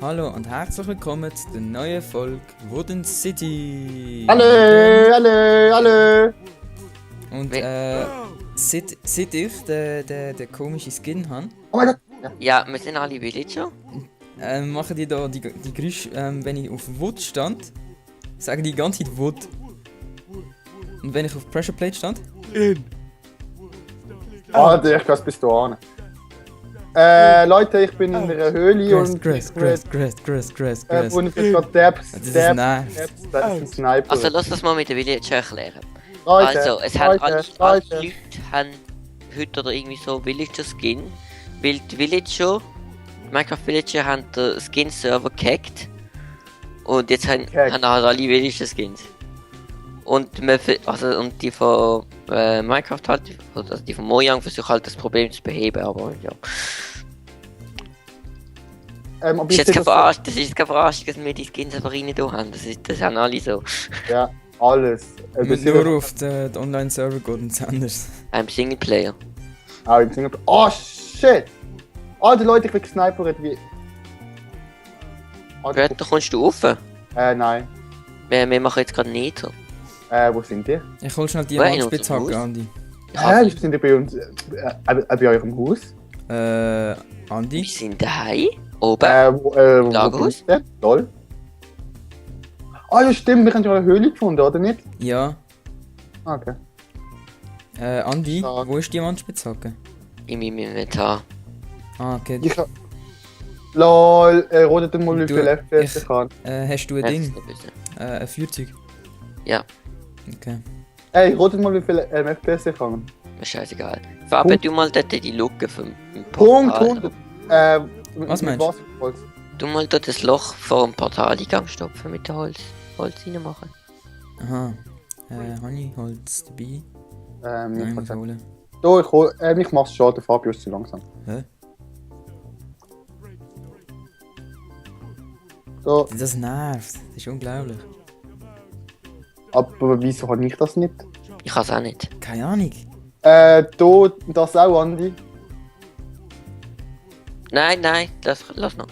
Hallo und herzlich willkommen zu der neuen Folge Wooden City. Hallo, hallo, hallo. Und seit ich den komischen Skin habe, Oh mein Gott. Ja, wir sind alle Villager. machen die da die Geräusche, wenn ich auf Wood stand, sagen die ganze Zeit Wood. Und wenn ich auf Pressure Plate stand, Alter, ich kann bis da hin. Leute, ich bin in einer Höhle und Grass. und ich bin gerade Das ist nervt. das ist ein Sniper. Also lass das mal mit den Villager erklären. Leute, Also, es haben alle Leute. Leute haben heute oder irgendwie so Villager Skin. Weil die Villager, Minecraft Villager haben den Skin Server gehackt. Und jetzt haben halt alle Villager Skins. Und und die von Minecraft halt, also die von Mojang versuchen halt das Problem zu beheben, aber ja. Aber Das ist ich jetzt sehe das ist jetzt keine Verarschung, dass wir die Skins einfach rein da haben. Das haben alle so. Ja, alles. Wir müssen nur auf den Online-Server gehen und es anders. Ein Singleplayer. Ah, im Singapur. Oh shit! Alter Leute, ich bin gesnipert wie. Da kommst du rauf. Nein. Wir machen jetzt gerade Nether. Wo sind die? Ich hol schnell die Wer in Handspitzhacke, unserem Haus? Andi. Wie sind die bei uns? Bei eurem Haus? Wir Andi? sind daheim. Oben. Wo Lagerhaus? sind die? Toll. Ah ja stimmt, wir haben ja eine Höhle gefunden, oder nicht? Ja. Ah, okay. Andi, Stark. wo ist die Handspitzhacke? In meinem Inventar. Ah, okay. Ich hab... LOL, rotet mal wie Du, viel FPS ich- ich kann. Hast du ein Ja, Ding? das ist nicht böse. Ein Feuerzeug? Ja, Okay. Ey, rotet mal wie viel FPS ich kann. ist scheißegal. Fabi, Punkt. du mal dort die Lücke vom Punkt, Portal. Was meinst du? du? Du mal dort das Loch vor dem Portaleingang stopfen mit dem Holz reinmachen. Aha. Honeyholz dabei? Nein, Ich muss holen. ich mach's schon, der Fabio ist zu langsam. Hä? So, Das nervt. Das ist unglaublich. aber wieso habe ich das nicht? Ich kann es auch nicht. Keine Ahnung. Das auch, Andi. Nein, lass noch.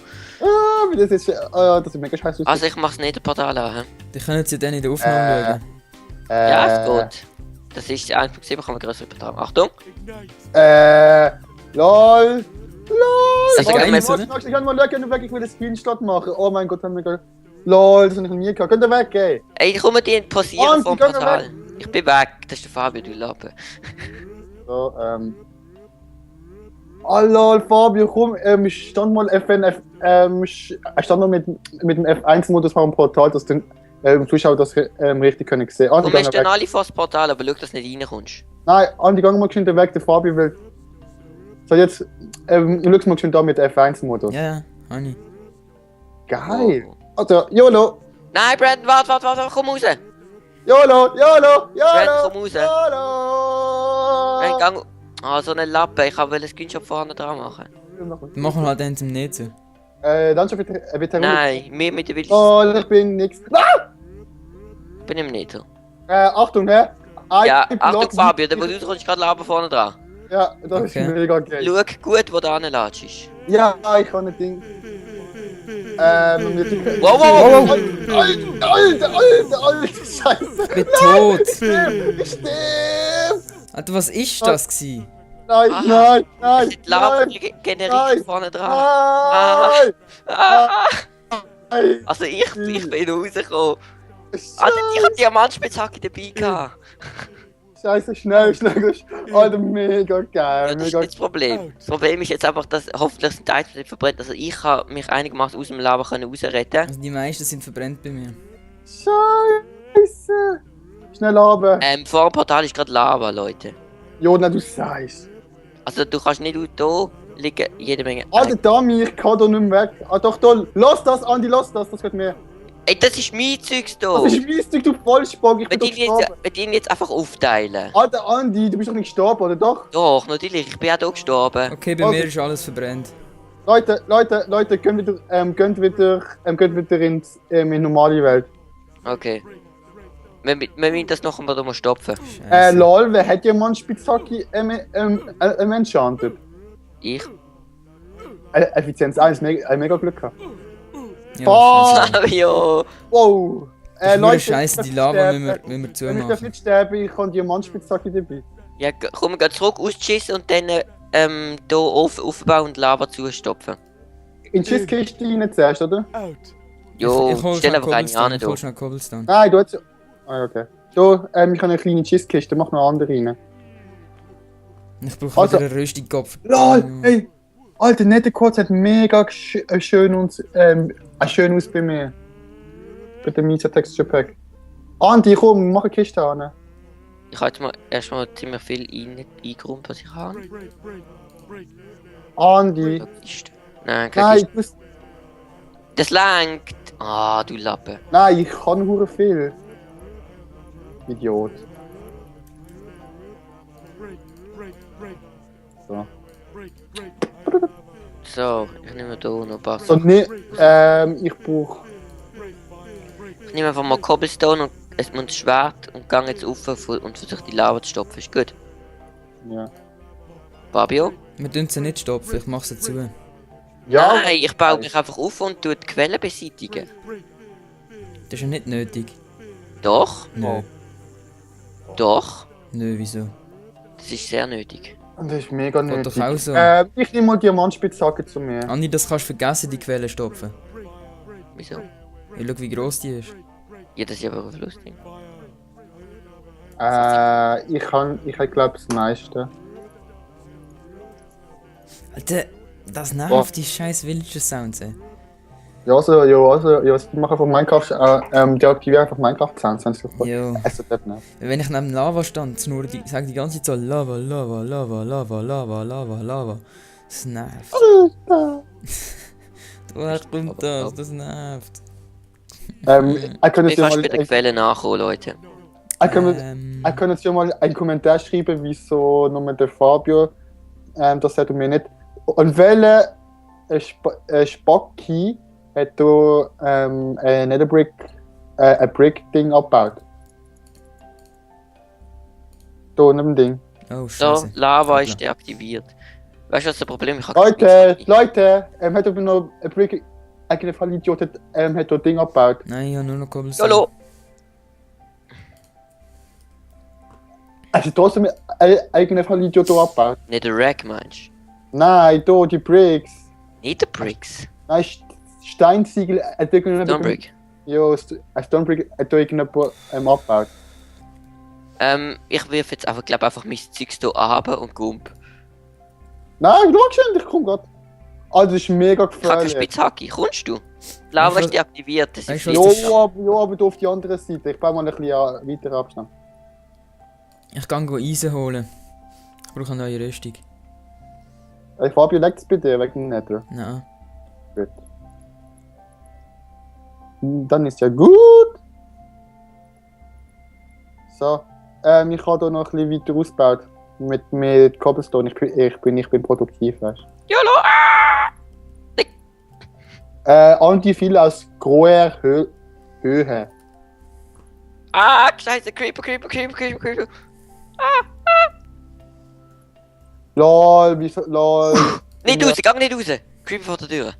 Wie das ist, das ist mega scheiße. Also ich mach's nicht, ein Portal an. Hä? Die können sie dann in der Aufnahme schauen. Ja, ist gut. Das ist 1.7, kann man größer übertragen. Achtung! LOL. Das ist geil, oder? Ich kann mal schauen, weg, ich will einen Screenshot machen. Oh mein Gott, haben wir gerade... LOL, das habe ich noch nie gehabt. Könnt ihr weggehen? Ey, ich komme dir pausieren Mann, vom die gehen Portal. Ich bin weg. Das ist der Fabio, du Lappe. So, Oh lol, Fabio, komm, ich stand mal ich stand mal mit dem F1-Modus vor dem Portal, dass die Zuschauer das richtig können sehen. Du Andi, geh musst weg. dann alle vor das Portal, aber schau, dass du nicht reinkommst. Nein, Andi, geh mal geschwind weg, der Fabio will... So, jetzt, schau mal geschwind da mit F1-Modus. Ja, Honey. Geil. Oh. Also, YOLO, Nein, Brandon, warte, komm raus! YOLO, YOLO, Brandon, komm raus! Brandon, YOLO! gang... Ah, so eine Lappe, ich wollte einen Screenshot vorne dran machen. Machen wir halt dann zum Netzer. Dann schon bitte Nein, mir mit der Willis. Oh, ich bin nix. Ich bin im Nether. Achtung, hä? Ja, Achtung Fabio, der wo du kommst gerade Laber vorne dran. Ja, das Okay. ist mega geil. Schau gut, wo du anlatschst. Ja, ich kann ein Ding. Wow. Alter, Scheiße. Ich bin tot! Ich sterb. Alter, was ist das gsi? Nein, Ah, nein, Es nein, sind Lava nein, generiert nein. vorne dran. nein, Ah, nein. also ich bin rausgekommen. Alter, ich hab Diamantspitzhacke dabei gehabt. Scheiße, schnell. Alter, mega geil, Ja, das ist mega nicht das Problem. Das Problem ist jetzt einfach, dass hoffentlich sind die Items nicht verbrennt. Also ich kann mich einigermaßen aus dem Lava rausretten. Also die meisten sind verbrennt bei mir. Scheiße. Schnell runter. Vor dem Portal ist gerade Lava, Leute. Jona, du sagst. Also du kannst nicht da liegen, jede Menge. Alter, Dami, ich kann da nicht mehr weg. Ah, doch, lass das, Andi, lass das geht mir. Ey, das ist mein Zeugs da. Das ist mein Stück, du Vollspock, ich Wir bin doch tun gestorben. jetzt einfach aufteilen. Alter, Andi, du bist doch nicht gestorben, oder doch? Doch, natürlich, ich bin auch hier gestorben. Okay, bei Also- mir ist alles verbrennt. Leute, gehen wieder in die normale Welt. Okay. Wir müssen das noch einmal stopfen. Scheiße. Lol, wer hat jemand Spitzhacke enchanted? Ich? Effizienz 1, mega Glück gehabt. Ja, Oh! scheiße. Fabio! Wow! Das ist nur scheiße, ich die darf Lava nicht müssen wir Wenn ich darf zumachen. nicht sterben, ich habe Diamantspitzhacke dabei. Ja, komm, geh zurück, ausschissen und dann hier aufbauen und Lava zustopfen. In die Schisskiste rein zuerst, oder? Jo, ich hol stell schnell einfach eine Cobblestone, an ich hol da. schnell Cobblestone. Nein, du hast... Ah, okay. So, ich habe eine kleine Schisskiste, mach noch eine andere rein. Ich brauche Also- wieder einen Rüstigkopf. LOL! Hey! Alter, Netherquartz hat mega schön aus bei mir. Bei dem Misa Texture Pack. Andi, komm, mach eine Kiste an. Ich habe jetzt mal erstmal ziemlich viel eingeräumt, was ich habe. Andi. Nein, keine Nein, Kiste. ich muss... Das langt! Ah, du Lappe. Nein, ich kann hure viel. Idiot. So. So, ich nehme da noch ein paar. So, ne, ich brauch... Ich nehme einfach mal Cobblestone und ein Schwert und gehe jetzt auf und versuche die Lava zu stopfen. Ist gut. Ja. Fabio? Wir tun sie nicht stopfen, ich mach sie zu. Ja, Nein, ich baue mich einfach auf und tue die Quelle beseitigen. Das ist ja nicht nötig. Doch, Nö. doch. Nö, wieso? Das ist sehr nötig. das ist mega Geht nötig. doch auch so. Ich nehme mal Diamantspitzhacke zu mir. Andi, das kannst du vergessen, die Quelle stopfen. Wieso? Ich schau, wie gross die ist. Ja, das ist aber ein Flussding. Ich glaube das meiste. Alter, das nervt, die scheiß Villager Sounds, ey. Ich mache einfach Minecraft, deaktiviere einfach Minecraft Sounds, wenn es so Jo. es tut nicht. Wenn ich neben Lava stand, schnurren die, sagen die ganze Zeit so Lava, Lava, Lava, Lava, Lava, Lava, Lava. Das nervt. Woher kommt das nervt. Ich kann Ich jetzt ja fast mal, bei der Quelle nachholen, Leute. ich kann jetzt ja mal einen Kommentar schreiben, wieso nur der Fabio das hat und mir nicht. Und welche Spacki hat du ein Netherbrick, ein Brick-Ding abgebaut? Da neben dem Ding. Oh, So, scheiße. Lava Hoppla. ist deaktiviert. Weißt du, was das Problem ist? Ich habe Leute, hat aber noch ein Brick, eigentlich Fall Idiot, hat da Ding abgebaut. Nein, ich hab nur noch Cobblestone. Hallo! Also trotzdem eigene Fall Idiot da abgebaut. Nicht der Rack, meinst Nein, da, die Bricks. du? Nicht der Bricks. Nein, Steinziegel, Stonebrick. Ja, ein Stonebrick hat da irgendjemand abgebaut. Ich wirf jetzt einfach, glaube einfach mein Zeugs hier runter und gump. Nein, schau schön, ich komm grad. Also, das ist mega Ich habe keine gefährlich. Spitzhacke. Kommst du? Lava Weißt ist du- deaktiviert. Das weißt ist du, was Pflicht. Ja, aber da auf die andere Seite. Ich baue mal ein bisschen weiter Abstand. Ich kann Eisen holen. Ich brauche eine neue Rüstung. Hey, Fabio, legt es bei dir wegen dem Nether. Nein. Gut. Dann ist ja gut. So. Ich habe hier noch ein bisschen weiter ausgebaut. Mit Cobblestone. Ich bin produktiv, weißt du. YOLO! Anti viel aus großer Höhe. Ah, scheiße, Creeper. Lol, lol. Nicht raus, geh nicht raus. Creeper vor der Tür.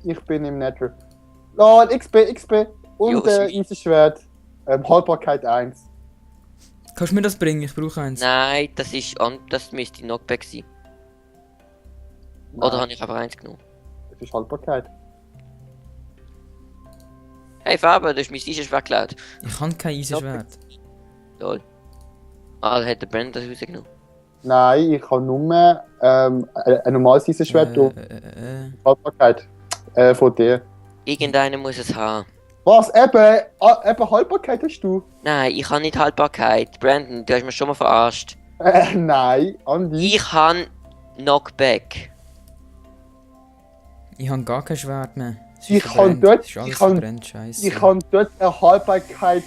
Ich bin im Nether. Lol, XP. Und Jo, süß. easy Schwert. Haltbarkeit 1. Kannst du mir das bringen? Ich brauche eins. Nein, das müsste Knockback sein. Oder habe ich aber eins genommen? Das ist Haltbarkeit. Hey Faber, du hast mein Eisenschwert geklaut. Ich habe kein Eisenschwert. Lol. Ah, da hat der Brand das rausgenommen. Nein, ich habe nur ein normales Eisenschwert und Haltbarkeit von dir. Irgendeiner muss es haben. Was? Eben Haltbarkeit hast du? Nein, ich habe nicht Haltbarkeit. Brandon, du hast mich schon mal verarscht. Nein, Andi. Ich habe Knockback. Ich habe gar kein Schwert mehr. Es ist Ich verbrannt. kann dort- Es ist alles ich kann- verbrannt, scheiße. Ich habe dort eine Haltbarkeit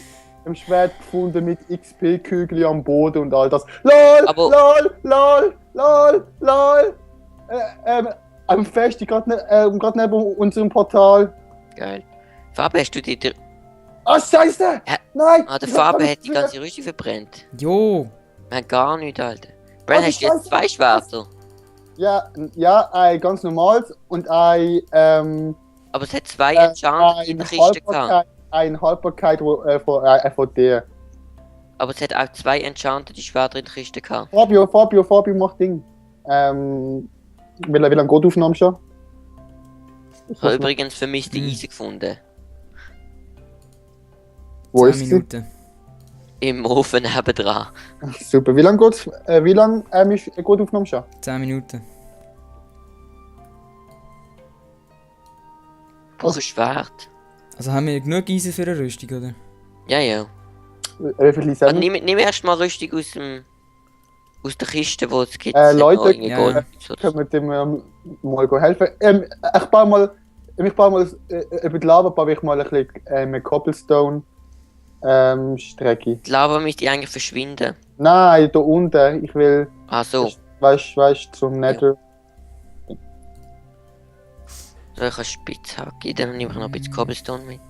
im Schwert gefunden mit XP-Kügel am Boden und all das. LOL! Aber- LOL! Am Fest, gerade neben unserem Portal. Geil. Faber, hast du die... Ah, Scheiße! Hä? Nein! Ah, der ich hab Faber alles hat die ganze Rüstung verbrennt. Jo! Wir haben gar nichts, Alter. Brandon, Oh, hast du jetzt Scheiße. zwei Schwerter? Ja, ein ganz normales und ein Aber es hat 2 Enchanted in der Kiste gehabt. Eine Haltbarkeit von dir. Aber es hat auch 2 Enchanted Schwerter in der Kiste gehabt. Fabio, mach Ding. Wie lange geht die Aufnahme schon? Ich habe übrigens vermisst die Easy gefunden. Wo 10 ist sie? Minuten. Im Ofen nebendran. Super. Wie lange geht's? Ist eine gute Aufnahme schon? 10 Minuten. Brauche ein Schwert. Also haben wir genug Eisen für eine Rüstung, oder? Ja. Wie viel Also nimm erst mal Rüstung aus der Kiste, wo es gibt. Leute, ja. können wir dem mal helfen? Ich baue mal über die Lava baue ich mal ein bisschen mit Cobblestone Strecke. Die Lava müsste eigentlich verschwinden. Nein, da unten. Ich will, Ah so. weißt zum Nether. So, ich habe Spitzhacke, dann nehme ich noch ein bisschen Cobblestone mit.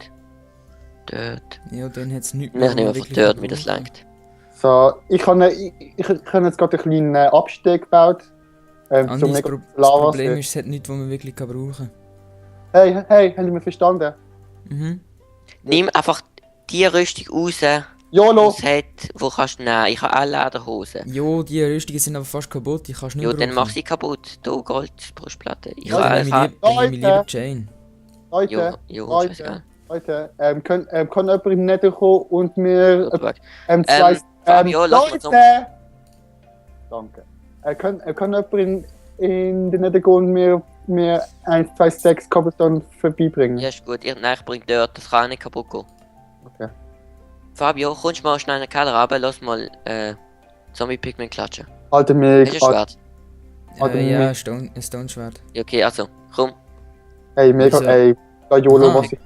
Dort. Ja, dann hat es nichts Ich nehme einfach wirklich dort, wie das gebraucht. lenkt. So, ich habe jetzt gerade einen kleinen Abstieg gebaut. Zum Das Lava. Problem ist, es hat nichts, was man wirklich brauchen Hey, haben Sie mich verstanden? kann. Mhm. Nimm einfach die Rüstung raus, die YOLO! es hat, wo kannst du nehmen. Ich habe auch Lederhosen. Jo, die Rüstungen sind aber fast kaputt, die kannst du nicht Ja, mehr dann brauchen. mach sie kaputt. Da Goldbrustplatte. Ich Ja, habe Dann nehme ich lieber Leute! Chain. Leute, Jo, scheißegal. Leute, kann jemand im Nether kommen und mir Geht weg. zwei... Fabio, lass mal so. Leute! Danke. Kann jemand in den Nether gehen und mir 1, 2 Stacks Cobblestone vorbeibringen? Ja, ist gut. Nein, ich bring dort. Das kann auch nicht kaputt gehen. Okay. Fabio, kommst du mal schnell in den Keller runter, lass mal Zombie-Pigment klatschen. Alter, Hast mir... du ein Schwert? Ja, mit- ein Stone-Schwert. Ja, okay, also. Komm. Ey, mega... Wieso? Ey, da YOLO, Aha. was ich...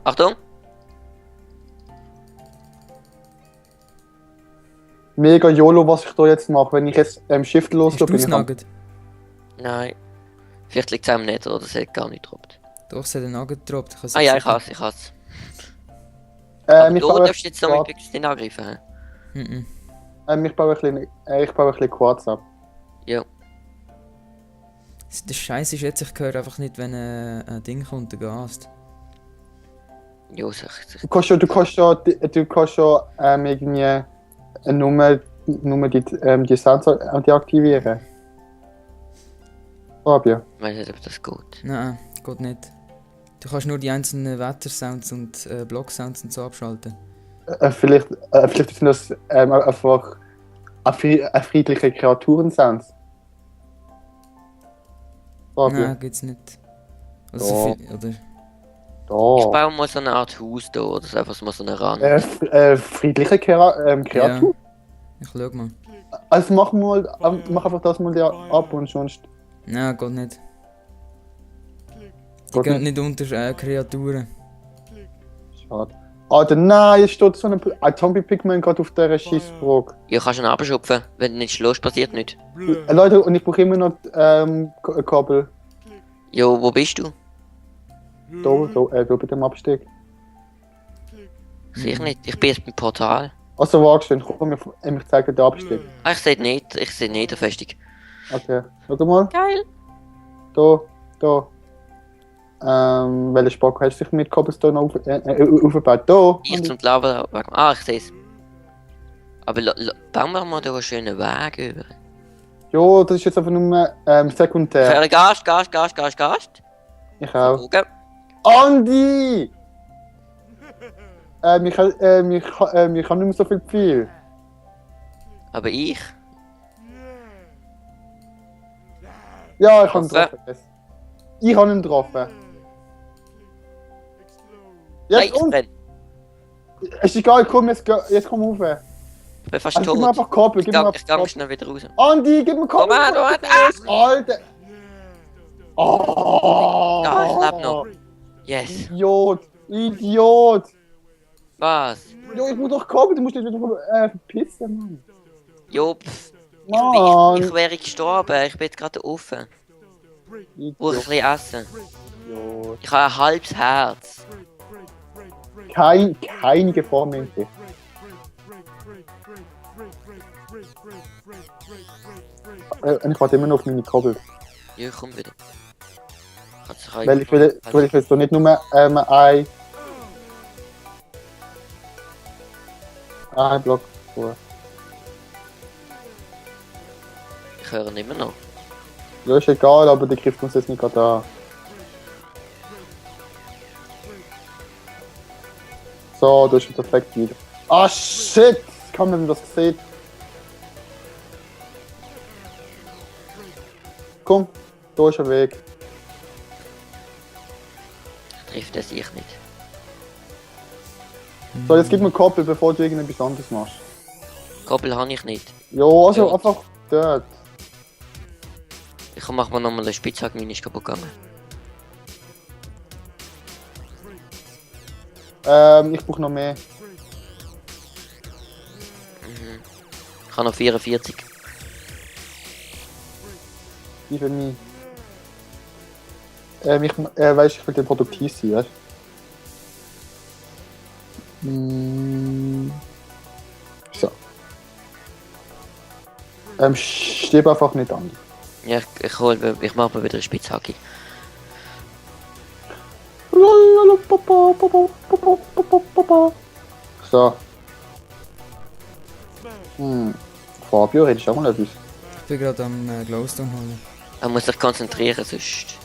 Achtung. Mega YOLO, was ich da jetzt mache. Wenn ich jetzt Shift los Hast du bin ich am... Nugget? Nein. Vielleicht liegt es am nicht, oder es hat gar nicht gedroppt. Doch, es hat einen Nugget gedroppt. Ah ja, ich has. ich Aber du baue darfst jetzt Zombie-Pigment nicht angreifen. Hä? ich baue ein bisschen Quarz ab. Ja. Der Scheiß ist jetzt, ich höre einfach nicht, wenn ein Ding kommt, der Gast. Jo, sich. Du kannst schon irgendwie Nummer die Sounds deaktivieren. Fabio. Ich weiß nicht, ob das geht. Nein, geht nicht. Du kannst nur die einzelnen Wettersounds und Block-Sounds und so abschalten. Vielleicht sind das einfach friedliche Kreaturen-Sounds. Fabio. Nein, geht's nicht. Also Doch. so viel, oder? Ich Da. baue mal so eine Art Haus da, oder so einfach mal so eine Rand. Friedliche Kreatur? Ich schau mal. Also mach einfach das mal ab und sonst. Nein, geht nicht. Die Geht gehen nicht unter Kreaturen. Schade. Alter, nein, jetzt steht so ein Zombie-Pigment gerade auf dieser Schissbrücke. Ja, kannst du ihn abschupfen. Wenn du nicht schlägst, passiert nichts. Leute, und ich brauche immer noch Kabel. Jo, wo bist du? Da bei dem Abstieg. Sehe ich nicht. Ich bin jetzt beim Portal. Also warte schön, komm, ich zeige dir den Abstieg. Ah, ich sehe nicht. Ich sehe nicht der Festung. Okay, schau mal. Geil. Da. Welche Spock hast du sich mit Cobblestone aufgebaut? Da! Ich zum Lava. Ah, ich sehe es. Aber bauen wir mal da einen schönen Weg über. Jo, das ist jetzt einfach nur sekundär. Gast. Ich auch. Gucken. Andi! Wir kann nicht mehr so viel Pfeil. Aber ich? Ja, ich habe ihn Getroffen. getroffen. Ich habe ihn getroffen. Jetzt und? Nein, Ist egal, komm, jetzt komm rauf. ich bin fast Also, gib mir tot. einfach Kabel, gib mir einfach Ich gehe Kabel. schnell wieder raus. Andi, gib mir Kabel! Komm her. Alter! Oh! Ja, ich lebe noch. Yes. Idiot! Was? Jo, ich muss doch Kabel, du musst dich wieder verpissen, Mann. Jo, Mann! ich wäre gestorben. Ich bin jetzt gerade offen. Ich brauche ein bisschen Essen. Idiot. Ich habe ein halbes Herz. Keine Gefahr mehr. Ich warte immer noch auf meine Kabel. Ja, ich komm wieder. Weil ich will jetzt so nicht nur ein Block vor. Ich höre ihn immer noch. Ja, ist egal, aber der greift uns jetzt nicht gerade an. So, du hast ihn perfekt wieder. Ah, shit! Kann man das sehen? Komm, da ist ein Weg. Trifft er sich nicht. So, jetzt gib mir Koppel, bevor du irgendetwas anderes machst. Koppel habe ich nicht. Ja, also Ja. einfach dort. Ich mach mal nochmal eine Spitzhacke, meine ist kaputt gegangen. Ich brauche noch mehr. Ich habe noch 44. Wie für mich. Weißt, ich will den produktiv sein, weißt du? So. Stirb einfach nicht an. Ja, ich mache mal wieder eine Spitzhacke. So. Fabio, redest du auch mal etwas? Ich bin gerade am Glowstone holen. Man muss sich konzentrieren, sonst...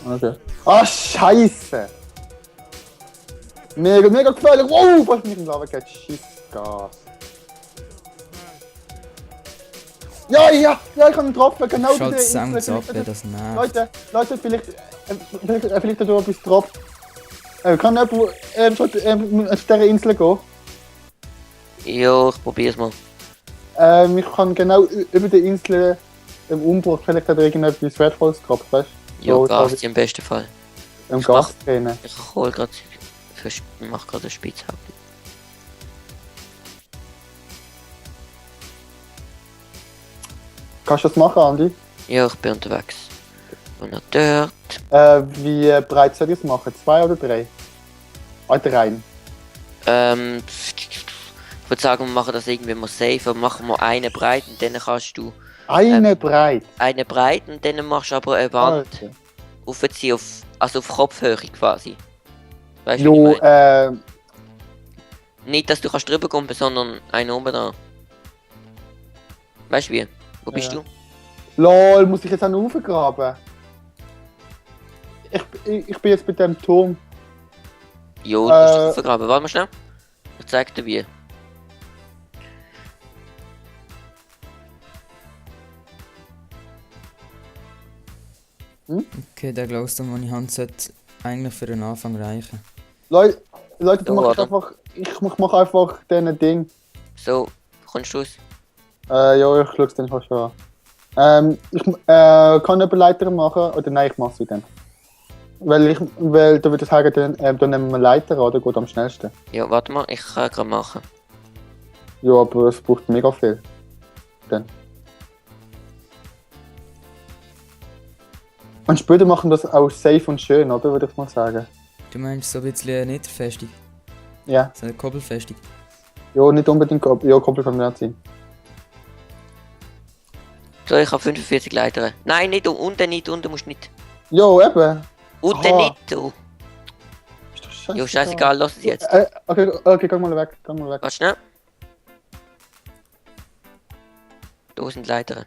Okay. Ah, Scheiße! Mega gefährlich! Wow, was mich in Lava geht. Schissgas. Ja, ich habe ihn getroffen, genau Schaut diese Sounds ab, Insel. wer das nervt. Leute, vielleicht hat er etwas gedroppt. Kann jemand zu dieser Insel gehen? Jo, ich probier's mal. Ich kann genau über die Insel im Umbruch, vielleicht hat er irgendetwas Wertvolles gedroppt, weißt du? Jo, So, Gas im besten Fall. Im Ich mach- Gastränen. Ich hol grad... mach grad eine Spitzhacke. Kannst du das machen, Andi? Ja, ich bin unterwegs. Und noch dort. Wie breit soll ich es machen? 2 oder 3? Ah, 3. Ich würde sagen, wir machen das irgendwie mal safe. Machen wir eine breit und dann kannst du Eine breit. eine breit und dann machst du aber eine Wand Alter. aufziehen, also auf Kopfhöhe quasi. Weißt du, Jo, was ich meine? Nicht, dass du kannst drüber kommen, sondern einen oben da. Weißt du wie? Wo bist Ja. du? Lol, muss ich jetzt auch noch raufgraben? Ich bin jetzt bei dem Turm. Jo, du musst dich vergraben. Warte mal schnell. Ich zeig dir wie. Okay, der Glowstone, den ich habe, sollte eigentlich für den Anfang reichen. Leute, Ja, du machst warte. einfach. Ich mach einfach diesen Ding. So, kommst du raus? Ja, ich schaue es dann fast schon an. Ich kann eine Leiter machen, oder nein, ich mach's dann. Weil du würdest sagen, dann nehmen wir Leiter, oder geht am schnellsten. Ja, warte mal, ich kann gerade machen. Ja, aber es braucht mega viel. Dann. Und später machen das auch safe und schön, oder? Würde ich mal sagen. Du meinst so ein bisschen eine Netherfestung? Ja. So eine Koppelfestung? Ja, nicht unbedingt Koppel kann nicht sein. So, ich habe 45 Leitern. Nein, nicht unten, musst nicht. Jo, eben. Unten Aha. nicht, du. Ist doch scheiße. Jo, scheißegal, lass es jetzt. Okay, geh mal weg. Warte schnell. Da sind Leitern.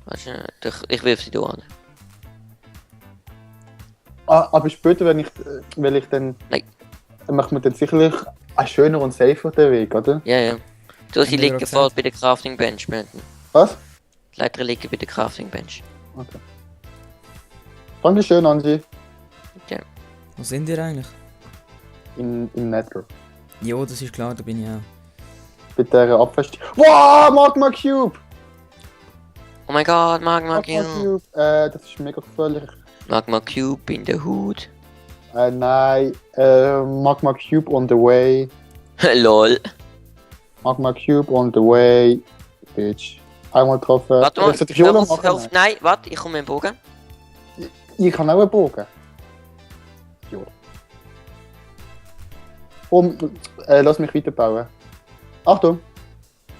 Warte schnell, ich wirf sie da an. Aber später, will ich dann... Nein. Dann macht man dann sicherlich einen schöner und safer den Weg, oder? Ja, ja. Du, sie Haben wir liegen doch voll gesagt. bei der Crafting Bench, Brandon. Was? Die Leitern liegen bei der Crafting Bench. Okay. Dankeschön, Angie. Wo sind ihr eigentlich? Im Nether. Jo, das ist klar, da bin ich auch. Bei dieser Abfestung. Wow, Magma Cube! Oh mein Gott, Magma Cube. Das ist mega gefährlich. Magma Cube in the Hood. Nein, Magma Cube on the way. Lol. Magma Cube on the way. Bitch. Einmal getroffen. Warte mal, Sollte ich auch noch machen? Nein, warte, ich komme mit dem Bogen. Ich kann auch einen Bogen. Ja. Lass mich weiterbauen. Achtung!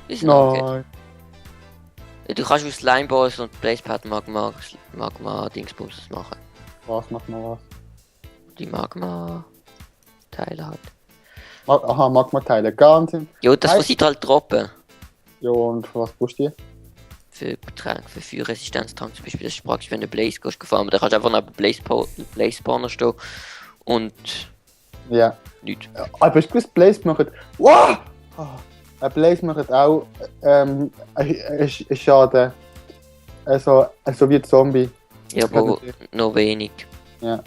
Ist noch okay. Nein. Du kannst aus Slimeballs und Blaze-Pad Magma Dingsbums machen. Was macht man was? Die Magma-Teile halt. Aha, Magma-Teile. Ganz. Jo, das Nein. was sie halt droppen. Ja, und für was brauchst du die? Für Getränke, für Feuerresistenztank zum Beispiel. Das ist praktisch, wenn du Blaze gehst gefahren. Aber da kannst du einfach neben Blaze Spawner stehen. Und Ja. nichts. Aber ich gewusst, Blaze macht. Wow! Blaze macht auch Schaden. Also wie ein Zombie. Ja, aber noch wenig. Ja.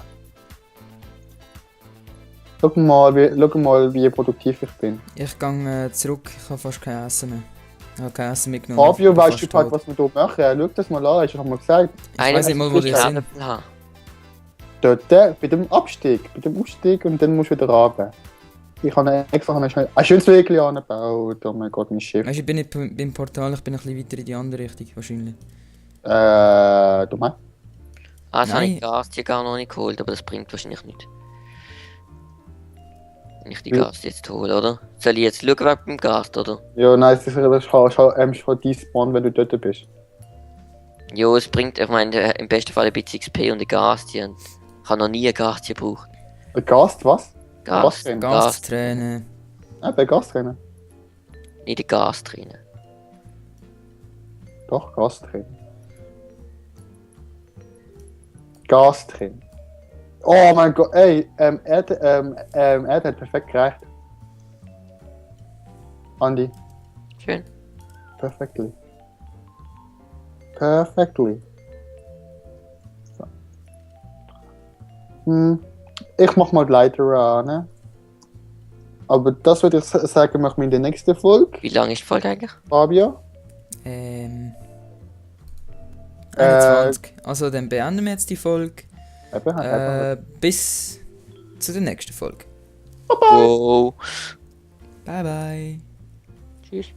Schau mal, wie produktiv ich bin. Ich gehe zurück, ich habe fast kein Essen mehr. Ich habe kein Essen mitgenommen. Fabio, ich bin weißt du fast halt, tot. was wir hier machen? Schau das mal an, ich hab mal gesagt. Ich weiß nicht mal, wo die sind. Aha. Dort, bei dem Abstieg, bei dem Aufstieg und dann musst du wieder runter. Ich habe extra schnell ein schönes Wegli angebaut. Oh mein Gott, mein Schiff. Weißt du, ich bin nicht beim Portal, ich bin ein bisschen weiter in die andere Richtung wahrscheinlich. Du meinst? Ah, das habe Nein. ich Gas hier gar noch nicht geholt, aber das bringt wahrscheinlich nichts. Wenn ich die Ja. Gas jetzt hole, oder? Soll ich jetzt schauen wegen dem Gas, oder? Ja, nein, es ist schon despawn, wenn du dort bist. Jo, es bringt, ich meine, im besten Fall ein bisschen XP und ein Gas hier. Ich habe noch nie ein Gas hier gebraucht. Gast, was? Gas, Gasträne. Gas, Gasträne. Bei Gasträne. nicht ein Gas drin. Doch, Gasträne. Gasträne. Oh mein Gott, ey, er hat perfekt gereicht. Andi, Schön. perfectly. Perfectly. So. Ich mach mal die Leiter an, ne? Aber das würde ich sagen, machen wir in der nächsten Folge, Wie lange ist die Folge eigentlich? Fabio. 21. Also dann beenden wir jetzt die Folge. Eben. Bis zu der nächsten Folge. Wow. Bye bye. Tschüss.